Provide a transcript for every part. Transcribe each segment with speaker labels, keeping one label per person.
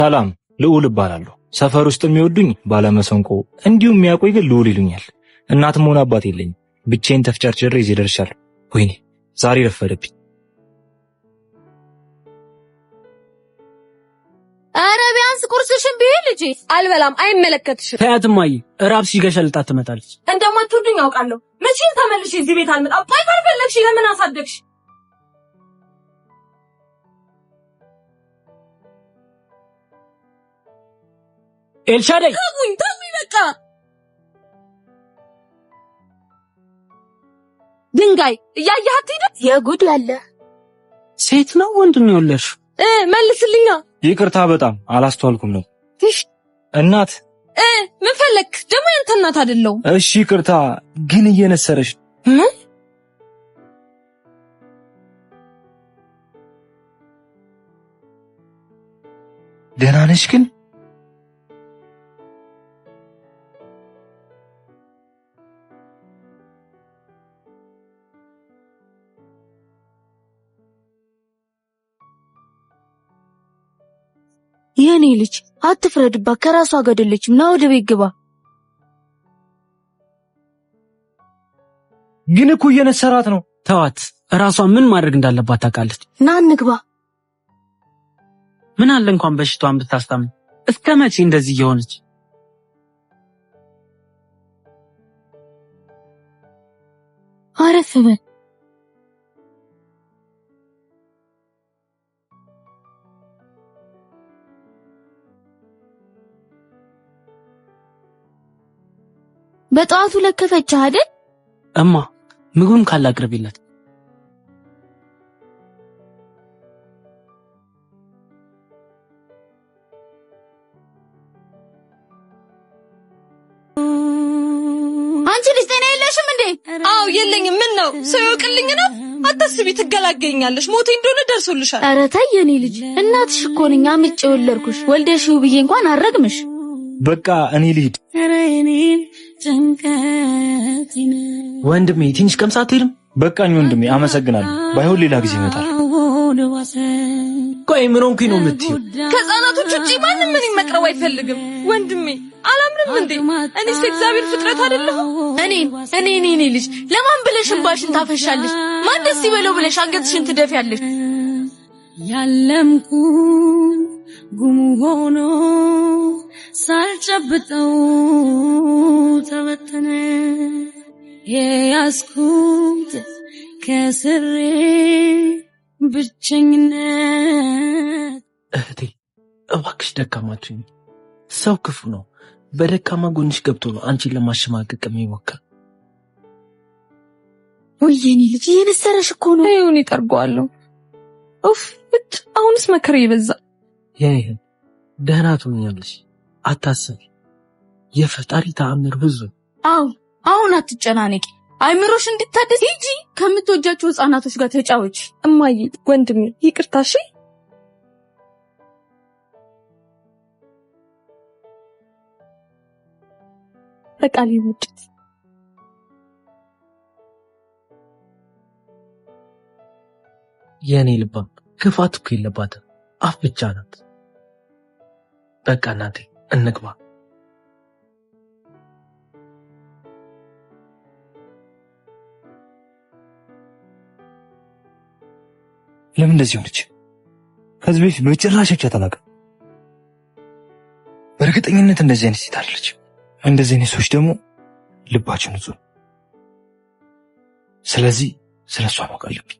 Speaker 1: ሰላም፣ ልዑል እባላለሁ። ሰፈር ውስጥ የሚወዱኝ ባለመሰንቆ፣ እንዲሁም የሚያውቁኝ ግን ልዑል ይሉኛል። እናትም ሆነ አባት የለኝም። ብቻዬን ተፍጨርጭሬ እዚህ ደርሻለሁ። ወይኔ ዛሬ ረፈደብኝ።
Speaker 2: ኧረ ቢያንስ ቁርስሽን ብይ ልጄ።
Speaker 3: አልበላም፣ አይመለከትሽም።
Speaker 4: ተያት እማዬ፣ እራብ ሲገሸልጣት ትመጣለች።
Speaker 3: እንደማትወዱኝ አውቃለሁ። መቼም ተመልሼ እዚህ ቤት አልመጣም። ቆይ ካልፈለግሽ ለምን አሳደግሽ?
Speaker 4: ኤልሻዳይ
Speaker 3: ተውኝ፣ ተውኝ በቃ። ድንጋይ እያየሃት ሄደ።
Speaker 2: የጉድ ያለ
Speaker 4: ሴት ነው ወንድ ነው የወለድሽው?
Speaker 3: መልስልኛ።
Speaker 1: ይቅርታ በጣም አላስተዋልኩም ነው።
Speaker 3: ትሽ
Speaker 1: እናት
Speaker 3: ምን ፈለክ ደግሞ? ያንተ እናት አይደለሁም።
Speaker 1: እሺ ይቅርታ፣ ግን እየነሰረሽ
Speaker 3: ምን?
Speaker 1: ደህና ነሽ ግን?
Speaker 2: የኔ ልጅ አትፍረድባት፣ ከራሷ ጋር አይደለችም። ና ወደ ቤት ግባ።
Speaker 1: ግን እኮ እየነሰራት ነው።
Speaker 4: ተዋት፣ እራሷ ምን ማድረግ እንዳለባት ታውቃለች።
Speaker 2: ና እንግባ።
Speaker 4: ምን አለ እንኳን በሽታዋን ብታስታምም። እስከ መቼ እንደዚህ እየሆነች?
Speaker 2: አረፍ በል። በጠዋቱ ለከፈችህ አይደል?
Speaker 4: እማ ምግቡን ካላቅርቢለት።
Speaker 2: አንቺ ልጅ ጤና የለሽም እንዴ?
Speaker 3: አዎ የለኝም። ምን ነው ሰው ይወቅልኝ ነው? አታስቢ፣ ትገላገኛለሽ። ሞቴ እንደሆነ ደርሶልሻል።
Speaker 2: ኧረ ተይ የኔ ልጅ፣ እናትሽ እኮ ነኝ አምጬ የወለድኩሽ። ወልደሽው ብዬ እንኳን አረግምሽ።
Speaker 1: በቃ እኔ ልሂድ።
Speaker 4: ወንድሜ ትንሽ ቀምሳ አትሄድም?
Speaker 1: በቃኝ ወንድሜ፣ አመሰግናለሁ። ባይሆን ሌላ ጊዜ እመጣለሁ።
Speaker 4: ቆይ ምን ሆንኩኝ ነው የምትይው?
Speaker 3: ከህፃናቶች ውጪ ማንም ምን መቅረብ አይፈልግም። ወንድሜ አላምንም እንዴ? እኔስ የእግዚአብሔር ፍጥረት አይደለሁም?
Speaker 2: እኔ እኔ እኔ እኔ ልጅ ለማን ብለሽ እንባሽን ታፈሻለሽ? ማን ደስ ይበለው ብለሽ አንገትሽን ትደፊያለሽ?
Speaker 5: ያለምኩ ጉሙ ሆኖ ሳልጨብጠው ተበተነ። የያዝኩት ከስሬ ብቸኝነት።
Speaker 4: እህቴ እባክሽ ደካማችኝ። ሰው ክፉ ነው። በደካማ ጎንሽ ገብቶ ነው አንቺን ለማሸማቀቅ የሚሞክር።
Speaker 2: ውይ የኔ ልጅ እየነሰረሽ እኮ ነው።
Speaker 3: ይሁን ይጠርገዋለሁ። ኡፍ እጭ፣ አሁንስ መከራ ይበዛ።
Speaker 4: የኔ እህት ደህና ትሆኛለሽ፣ አታስቢ። የፈጣሪ ተአምር ብዙ ነው።
Speaker 2: አዎ አሁን አትጨናነቂ። አይምሮሽ እንድታደስ ሂጂ ከምትወጃቸው ህፃናቶች ጋር ተጫወች።
Speaker 3: እማዬ፣ ወንድሜ ይቅርታ እሺ። በቃ ሊወጭት
Speaker 4: የኔ ልባም ክፋት እኮ የለባትም፣ አፍ ብቻ ናት። በቃ እናቴ እንግባ።
Speaker 1: ለምን እንደዚህ ሆነች? ከዚህ በፊት በጭራሽ አይቻት አላውቅም። በእርግጠኝነት እንደዚህ አይነት ሴት አይደለች። እንደዚህ አይነት ሰዎች ደግሞ ልባቸው ንጹህ ነው። ስለዚህ ስለ እሷ ማወቅ አለብኝ።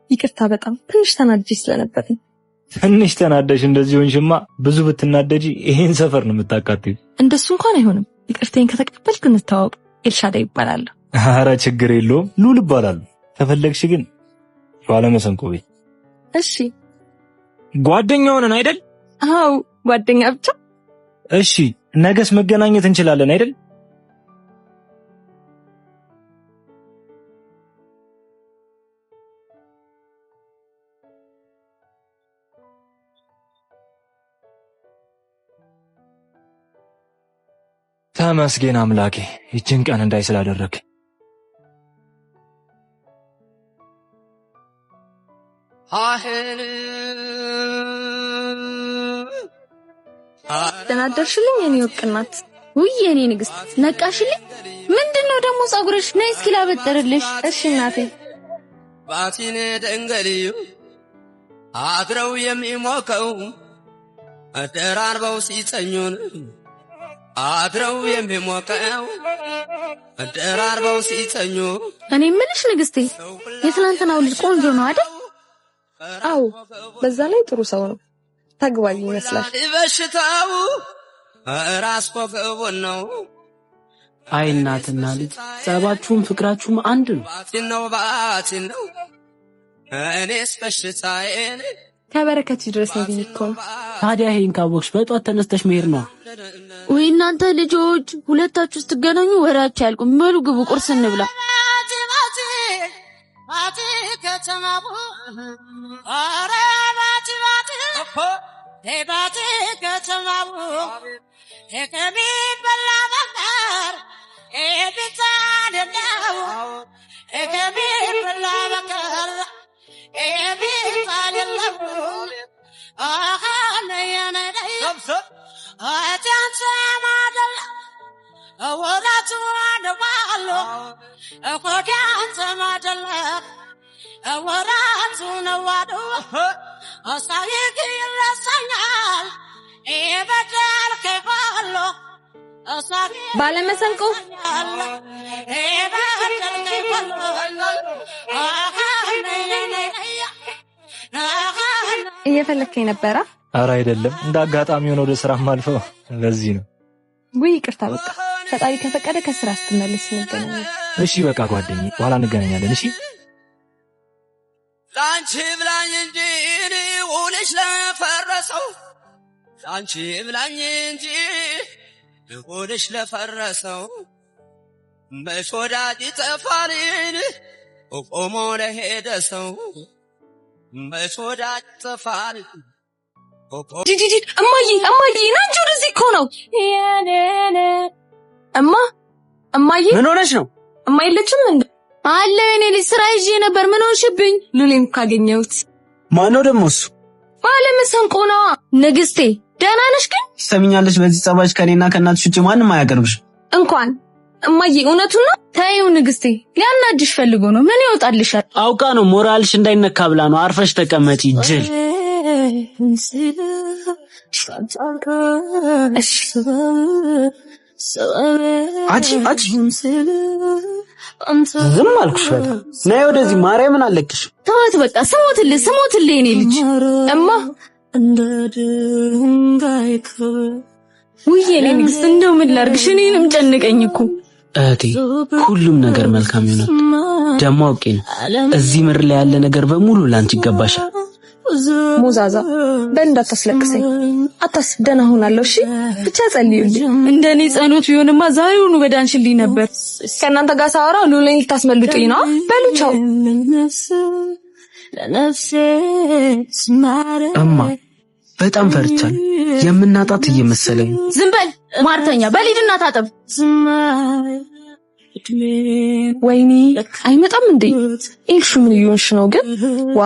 Speaker 3: ይቅርታ በጣም ትንሽ ተናድጄ ስለነበር ነው።
Speaker 1: ትንሽ ተናደሽ እንደዚህ ሆንሽማ፣ ብዙ ብትናደጂ ይሄን ሰፈር ነው የምታቃጥዩ።
Speaker 3: እንደሱ እንኳን አይሆንም። ይቅርታዬን ከተቀበልክ እንተዋወቅ። ኤልሻዳይ ይባላለሁ።
Speaker 1: ኧረ ችግር የለውም፣ ሉል እባላለሁ። ከፈለግሽ ግን ባለመሰንቆ ቤት።
Speaker 3: እሺ
Speaker 1: ጓደኛ ሆነን አይደል?
Speaker 3: አዎ ጓደኛ ብቻ።
Speaker 1: እሺ ነገስ መገናኘት እንችላለን አይደል? ተመስገን አምላኬ፣ ይችን ቀን እንዳይ ስላደረግ።
Speaker 3: ደህና አደርሽልኝ የኔ ወርቅ እናት።
Speaker 2: ውይ የኔ ንግስት ነቃሽልኝ። ምንድነው ደግሞ ጸጉርሽ? ነይ እስኪ ላበጥርልሽ።
Speaker 3: እሺ እናቴ።
Speaker 6: ባቲን ደንገልዩ አድረው የሚሞቀው ደራርበው ሲጸኙን አድረው የሚሞቀው ደራርበው ሲጸኙ።
Speaker 2: እኔ የምልሽ ንግስቴ፣ የትናንትናው ልጅ ቆንጆ ነው አይደል?
Speaker 3: አዎ፣ በዛ ላይ ጥሩ ሰው ነው፣ ተግባቢ ይመስላል።
Speaker 6: በሽታው ራስ ወገቡን ነው።
Speaker 4: አይ እናትና ልጅ ጸባችሁም ፍቅራችሁም አንድ ነው።
Speaker 6: ባቲን ነው ባቲን ነው እኔስ በሽታዬን
Speaker 3: ከበረከት ድረስ ነው ብዬ እኮ ነው።
Speaker 4: ታዲያ ይሄን ካወቅሽ በጧት ተነስተሽ መሄድ ነው።
Speaker 2: ወይ እናንተ ልጆች ሁለታችሁ ስትገናኙ ወሬያችሁ አያልቅም። በሉ ግቡ፣ ቁርስ እንብላ።
Speaker 3: ባለመሰንቆ እየፈለግከኝ ነበረ?
Speaker 1: ኧረ አይደለም፣ እንደ አጋጣሚ ሆኖ ወደ ስራ ማልፈው ለዚህ ነው።
Speaker 3: ውይ ይቅርታ፣ በቃ ፈጣሪ ከፈቀደ ከስራ ስትመለስ እንገናኛለን።
Speaker 1: እሺ በቃ ጓደኛዬ፣ በኋላ እንገናኛለን። እሺ
Speaker 6: ላንቺ ብላኝ እንጂ ውልሽ ለፈረሰው ላንቺ ብላኝ እንጂ ውልሽ ለፈረሰው መች ወዳጅ ይጠፋልን ቆሞ ለሄደ ሰው መች ወዳጅ ይጠፋል።
Speaker 3: ጂጂጂ እማዬ፣ እማዬ ና እንጂ ወደዚህ እኮ ነው። እማ እማዬ፣
Speaker 4: ምን ሆነሽ ነው?
Speaker 3: እማ የለችም እንዴ?
Speaker 2: አለ የኔ ልጅ፣ ስራ ይዤ ነበር። ምን ሆንሽብኝ?
Speaker 3: ሉሌን እኮ አገኘሁት።
Speaker 4: ማነው ደግሞ እሱ?
Speaker 3: ባለመሰንቆ ነዋ። ንግስቴ ደህና ነሽ ግን?
Speaker 4: ትሰሚኛለሽ? በዚህ ጸባይሽ ከኔና ከእናትሽ ውጭ ማንም አያቀርብሽ።
Speaker 3: እንኳን እማዬ፣ እውነቱን ነው።
Speaker 2: ተይው ንግስቴ፣ ሊያናድሽ ፈልጎ ነው። ምን ይወጣልሻል?
Speaker 4: አውቃ ነው ሞራልሽ እንዳይነካ ብላ ነው። አርፈሽ ተቀመጪ ጅል።
Speaker 3: እሺ
Speaker 4: አቺ አቺ ዝም አልኩሽ። በጣም ነይ ወደዚህ። ማርያምን አለቅሽ።
Speaker 2: ተዋት በቃ። ስሞትልህ፣ ስሞትልህ የኔ ልጅ።
Speaker 3: እማ
Speaker 2: ውይ የኔ ንግስት፣ እንደው ምን ላድርግሽ? እኔንም ጨንቀኝ እኮ።
Speaker 4: እህቴ ሁሉም ነገር መልካም ይሆናል። ደግሞ አውቄ ነው እዚህ ምድር ላይ ያለ ነገር በሙሉ ላንቺ ይገባሻል።
Speaker 3: ሞዛዛ በል እንዳታስለቅሰኝ፣ አታስብ፣ ደህና ሆናለሁ። እሺ ብቻ ጸልዩልኝ።
Speaker 2: እንደኔ ጸሎት ቢሆንማ ዛሬውኑ በዳንሽልኝ ነበር።
Speaker 3: ከእናንተ ጋር ሳወራ ሉሌን ልታስመልጡኝ ነው። በሉ ቻው።
Speaker 4: እማ በጣም ፈርቻለሁ። የምናጣት እየመሰለኝ ነው።
Speaker 2: ዝም በል ሟርተኛ፣ በል ሂድና ታጠብ።
Speaker 3: ወይኔ አይመጣም እንዴ? ኤልሹ ምን እየሆንሽ ነው ግን? ዋ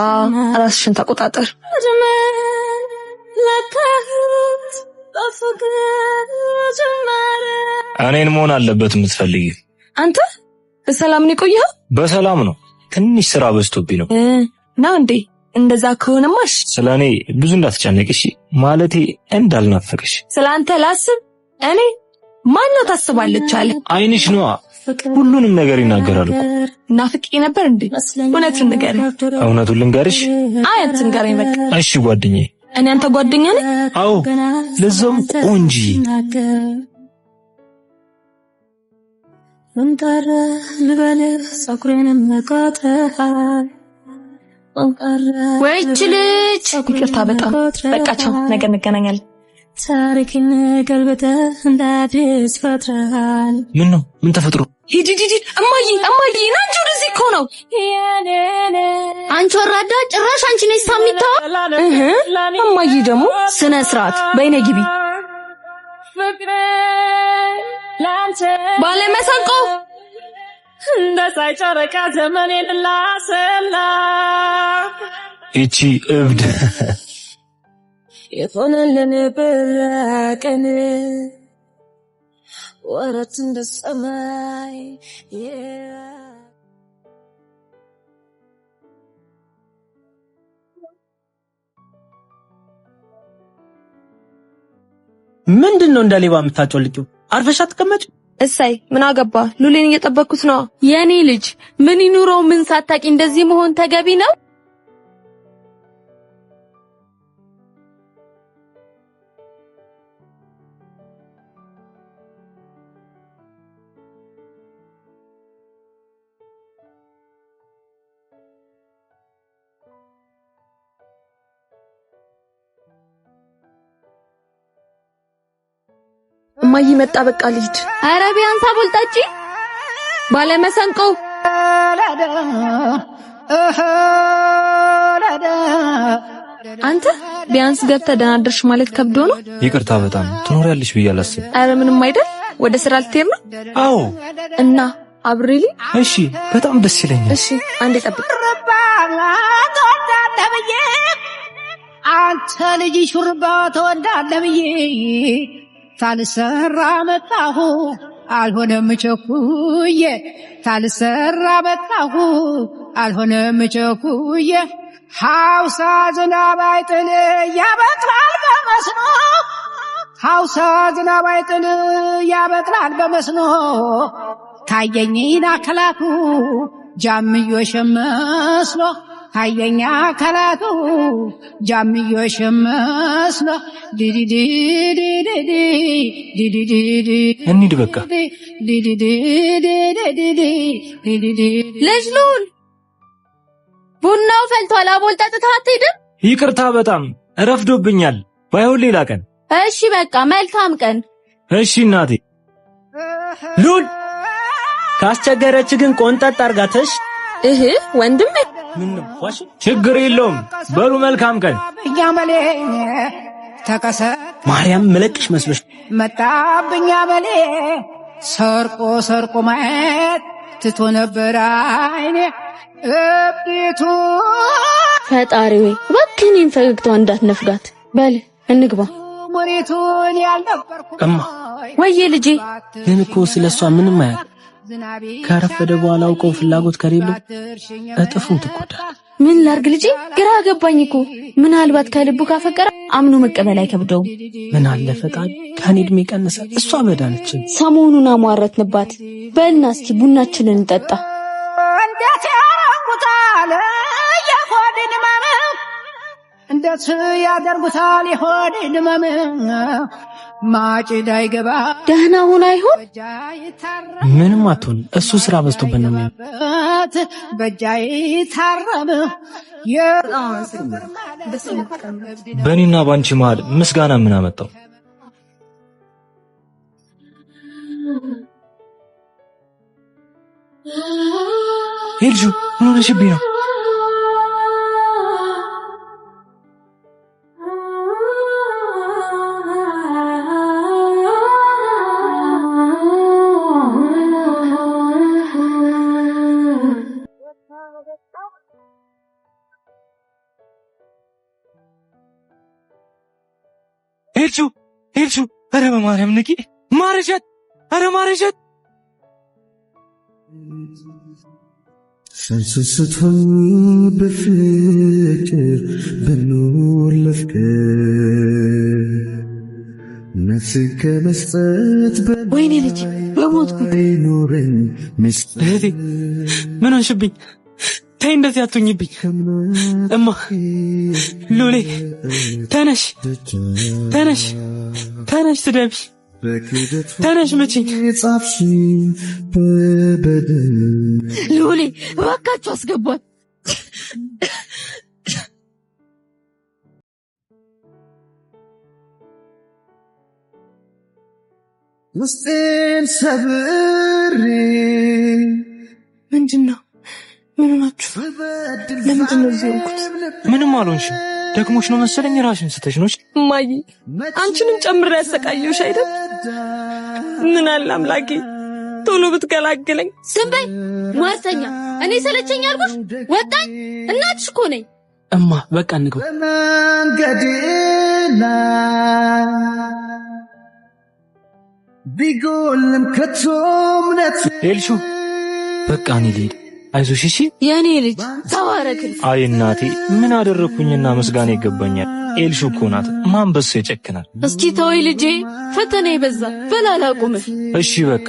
Speaker 3: ራስሽን ተቆጣጠር።
Speaker 1: እኔን መሆን አለበት የምትፈልጊ።
Speaker 3: አንተ በሰላም ነው የቆየኸው?
Speaker 1: በሰላም ነው፣ ትንሽ ስራ በዝቶብኝ ነው።
Speaker 3: ነው እንዴ? እንደዛ ከሆነማሽ
Speaker 1: ስለ እኔ ብዙ እንዳትጨነቅ እሺ። ማለቴ እንዳልናፈቅሽ።
Speaker 3: ስለ አንተ ላስብ እኔ ማን ነው ታስባለች አለ።
Speaker 1: አይንሽ ነዋ ሁሉንም ነገር ይናገራል እኮ።
Speaker 3: ናፍቄ ነበር እንዴ? እውነቱን ንገረኝ።
Speaker 1: እውነቱን ልንገርሽ?
Speaker 3: አይ አትንገረኝ በቃ።
Speaker 1: እሺ ጓደኛዬ።
Speaker 3: እኔ አንተ ጓደኛ ነኝ?
Speaker 1: አዎ፣ ለዛውም ቆንጂ።
Speaker 2: ወይች ልጅ
Speaker 3: ይቅርታ በጣም በቃ ቻው፣ ነገ እንገናኛለን።
Speaker 5: ታሪክን ገልብጠህ እንደ አዲስ ፈጥረሃል።
Speaker 1: ምን ነው? ምን ተፈጥሮ?
Speaker 3: ሂድ ሂድ ሂድ! እማዬ እማዬ፣ ና እንጂ ወደዚህ እኮ ነው።
Speaker 2: አንቺ ወራዳ፣ ጭራሽ አንቺ ነሽ ሳሚታ።
Speaker 3: እህ እማዬ ደግሞ ስነ ስርዓት በይነ ግቢ። ባለመሰንቆ
Speaker 5: እንደ ፀሐይ ጨረቃ ዘመኔን ላሰላ
Speaker 1: ይቺ እብድ
Speaker 5: የሆነልን ብራቅን ወረት እንደ ሰማይ።
Speaker 4: ምንድን ነው እንደ ሌባ የምታጮልቂው? አርፈሽ አትቀመጭ።
Speaker 3: እሰይ ምን አገባ? ሉሌን እየጠበቅኩት ነው።
Speaker 2: የኔ ልጅ ምን ይኑረው ምን ሳታቂ እንደዚህ መሆን ተገቢ ነው?
Speaker 3: እማዬ መጣ። በቃ ልሂድ።
Speaker 2: ኧረ ቢያንስ አቦል ጠጪ።
Speaker 3: ባለመሰንቆ አንተ ቢያንስ ገብተህ ደህና አደርሽ ማለት ከብዶ ነው።
Speaker 1: ይቅርታ በጣም ትኖሪያለሽ ብዬ አላስብም።
Speaker 3: ኧረ ምንም አይደል። ወደ ስራ ልትሄድ ነው?
Speaker 1: አዎ።
Speaker 3: እና አብሬ ልሂድ?
Speaker 1: እሺ፣ በጣም ደስ ይለኛል።
Speaker 3: እሺ አንዴ ጠብቅ።
Speaker 7: ትወዳለህ ብዬ አንተ ልጅ ሹርባ ትወዳለህ ብዬ ታልሰራ መጣሁ አልሆነም ቸኩዬ ታልሰራ መጣሁ አልሆነም ቸኩዬ ሐውሳ ዝናብ አይጥል ያበቅላል በመስኖ ሐውሳ ዝናብ አይጥል ያበቅላል በመስኖ ታየኝና ከላቱ ጃምዮ ሸመስሎ ታየኛ ከላቱ ጃምዮ ሸመስሎ ዲዲዲዲዲዲ ዲዲዲዲ
Speaker 1: እንሂድ በቃ።
Speaker 7: ዲዲዲዲዲዲ ዲዲዲ
Speaker 2: ልጅ ሉል ቡናው ፈልቷል። አቦል ጠጥተህ አትሄድም?
Speaker 1: ይቅርታ በጣም ረፍዶብኛል። ባይሆን ሌላ ቀን።
Speaker 2: እሺ በቃ መልካም ቀን።
Speaker 1: እሺ እናቴ።
Speaker 4: ሉል ካስቸገረች ግን ቆንጠጥ አርጋተሽ።
Speaker 3: እህ ወንድሜ
Speaker 4: ምን ነው ዋሽ?
Speaker 1: ችግር የለውም። በሉ መልካም ቀን።
Speaker 7: እኛ መሌ ተቀሰ
Speaker 4: ማርያም መለቅሽ መስሎሽ?
Speaker 7: መጣብኛ መሌ ሰርቆ ሰርቆ ማየት ትቶ ነበር አይኔ እብቱ።
Speaker 2: ፈጣሪ ወይ እባክህ እኔን ፈገግታዋን እንዳትነፍጋት። በል እንግባ።
Speaker 7: ሙሪቱን ያልነበርኩ
Speaker 4: እማ
Speaker 2: ወዬ ልጄ
Speaker 4: ግን እኮ ስለ እሷ ምንም አያውቅም። ካረፈደ በኋላ አውቀው ፍላጎት ከሌለው እጥፉን ትጎዳል።
Speaker 2: ምን ላርግ ልጄ፣ ግራ ገባኝ እኮ። ምናልባት ከልቡ ካፈቀረ አምኖ መቀበል አይከብደውም።
Speaker 4: ምን አለ ፈጣሪ ከኔ እድሜ ቀንሰ እሷ በዳነችን።
Speaker 2: ሰሞኑን አሟረትንባት። በልና እስኪ ቡናችንን እንጠጣ።
Speaker 7: እንዴት ያረጉታል የሆድን ህመም እንዴት ያደርጉታል የሆድን ህመም ማጭድ አይገባ
Speaker 2: ደህና ሆና አይሆን?
Speaker 7: በእጅ
Speaker 4: ምንም አትሆን። እሱ ስራ በዝቶበት ነው የሚሆነው።
Speaker 7: አይታረምበት በእጅ አይታረም።
Speaker 1: በእኔና በአንቺ መሃል ምስጋና ምን አመጣው? ኤልሹ ምን ሆነሽብኝ ነው? ኤልሹ ኤልሹ፣ ኧረ በማርያም ንቂ! ማረሻት! ኧረ ማረሻት!
Speaker 8: ሰንስስቶኝ በፍቅር ብኖር ለፍቅር ነፍስ ከመስጠት
Speaker 2: ወይኔ ልጅ በሞትኩ።
Speaker 8: አይኖረኝ ምስጢር።
Speaker 4: እህቴ ምን ሆንሽብኝ? ተይ እንደዚህ አትሁኝብኝ። እማ ሉሌ ተነሽ፣ ተነሽ፣ ተነሽ፣ ስደቢ፣ ተነሽ፣ ምችኝ።
Speaker 8: ጻፍሽኝ በበደል
Speaker 2: ሉሌ እባካችሁ አስገቧት።
Speaker 8: ውስጤን ሰብሬ
Speaker 3: ምንድን ነው? ምን ሆናችሁ? ለምንድን ነው እዚህ የሆንኩት?
Speaker 1: ምንም አልሆንሽም። ደክሞሽ ነው መሰለኝ ራስሽን ስተሽ ነው።
Speaker 3: እማዬ አንቺንም ጨምሬ ያሰቃየሁሽ አይደል? ምን አለ አምላኬ ቶሎ ብትገላግለኝ።
Speaker 2: ዝም በይ ሟርተኛ። እኔ ሰለቸኝ አልኩሽ ወጣኝ። እናትሽ እኮ ነኝ።
Speaker 4: እማ በቃ እንግባ።
Speaker 8: በመንገዴ ላይ ቢጎልም ከቶ እምነቴ
Speaker 1: ኤልሹ በቃ እኔ ልሂድ። አይዞሽ እሺ።
Speaker 2: የእኔ ልጅ ተባረክል።
Speaker 1: አይ እናቴ ምን አደረግኩኝና ምስጋና ይገባኛል። ኤልሹ እኮ ናት። ማን በሱ ይጨክናል?
Speaker 2: እስኪ ተወይ ልጄ፣ ፈተና ይበዛ። በላ አላቁምህ።
Speaker 1: እሺ በቃ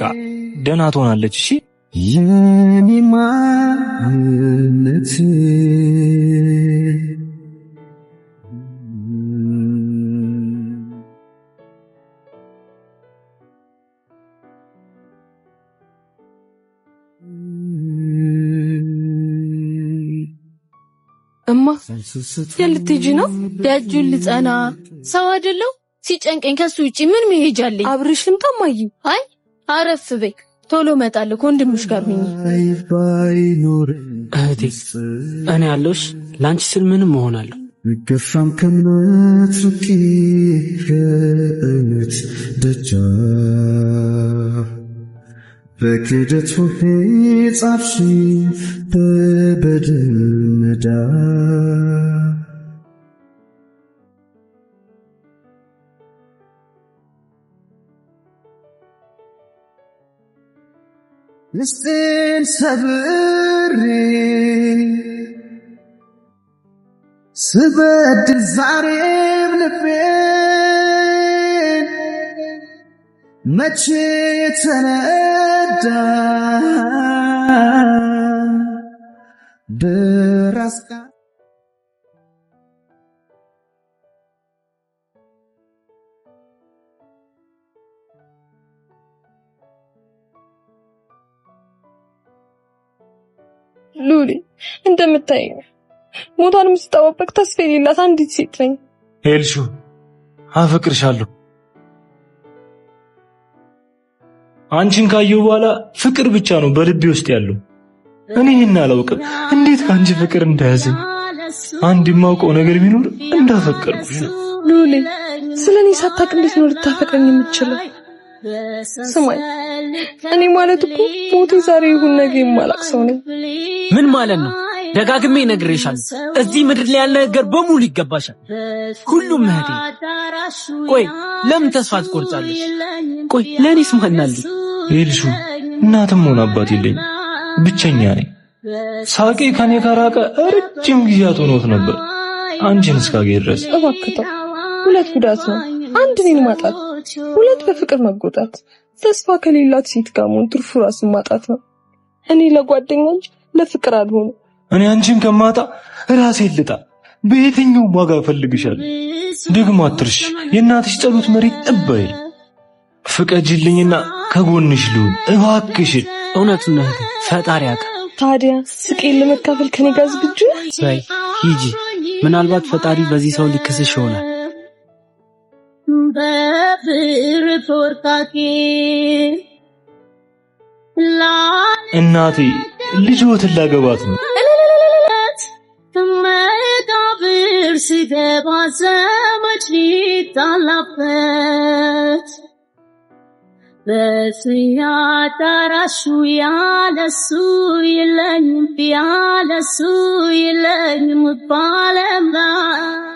Speaker 1: ደህና ትሆናለች። እሺ
Speaker 8: የኔ ማንነት
Speaker 3: እማ የት ልትሄጂ ነው?
Speaker 2: ደጁን ልጸና ሰው አይደለሁ። ሲጨንቀኝ ከሱ ውጪ ምን መሄጃ አለኝ?
Speaker 3: አብሬሽ ልምጣ እማዬ?
Speaker 2: አይ አረፍ በይ፣ ቶሎ እመጣለሁ። ከወንድምሽ ጋር ሁኚ።
Speaker 4: እህቴ እኔ ያለሁሽ ለአንቺ ስል ምንም እሆናለሁ።
Speaker 8: ብገፋም ከእምነት ርቄ ከእምነት ደጃፍ በክህደት ሆሄ ጻፍሽኝ በበደል መዳፍ። ውስጤን ሰብሬ ስበድል ዛሬም ልቤን መቼ ተነዳ በራስ ቃል
Speaker 3: ሉሊ እንደምታይ ሞቷን የምትጠባበቅ ተስፋ የሌላት አንዲት ሴት ነኝ።
Speaker 1: ኤልሹ አፈቅርሻለሁ። አንቺን ካየሁ በኋላ ፍቅር ብቻ ነው በልቤ ውስጥ ያለው። እኔ ይህን አላውቅም፣ እንዴት ከአንቺ ፍቅር እንደያዘኝ። አንድ የማውቀው ነገር ቢኖር እንዳፈቀርኩሽ ነው።
Speaker 3: ሉሊ ስለ እኔ ሳታውቅ እንዴት ነው ልታፈቅረኝ የምትችለው? ስማኝ፣ እኔ ማለት እኮ ሞቴ ዛሬ ይሁን ነገ የማላቅ ሰው ነኝ።
Speaker 4: ምን ማለት ነው? ደጋግሜ እነግርሻለሁ። እዚህ ምድር ላይ ያለ ነገር በሙሉ ይገባሻል። ሁሉም እህቴ። ቆይ ለምን ተስፋ ትቆርጫለሽ? ቆይ ለእኔስ ማን አለኝ?
Speaker 1: ኤልሹ እናትም ሆነ አባት የለኝም፣ ብቸኛ ነኝ። ሳቄ ከኔ ከራቀ ረጅም ጊዜያት ሆኖት ነበር አንቺን እስካገኝ ድረስ።
Speaker 3: እባክህ ተው። ሁለት ጉዳት ነው። አንድ እኔን ማጣት፣ ሁለት በፍቅር መጎዳት። ተስፋ ከሌላት ሴት ጋር መሆን ትርፉ ራስን ማጣት ነው። እኔ ለጓደኛ እንጂ ለፍቅር አልሆንም።
Speaker 1: እኔ አንቺን ከማጣ ራሴን ልጣ። በየትኛውም ዋጋ እፈልግሻለሁ። ደግሞ አትርሽ፣ የእናትሽ ጸሎት መሬት ጠብ አይልም። ፍቀጅልኝና ከጎንሽ ልሁን እባክሽን።
Speaker 4: እውነቱን ነው እህቴ፣ ፈጣሪ ያውቃል።
Speaker 3: ታዲያ ስቄን ለመካፈል ከኔ ጋር ዝግጁ ነህ?
Speaker 4: በይ ሂጂ። ምናልባት ፈጣሪ በዚህ ሰው ሊክስሽ ይሆናል።
Speaker 1: እናቴ ልጅዎትን ላገባት ነው።
Speaker 5: መቃብር ስገባ ዘመድ ሊጣላበት በስኛ አዳራሹ ያለሱ የለኝም ያለሱ የለኝም ባለም ላይ።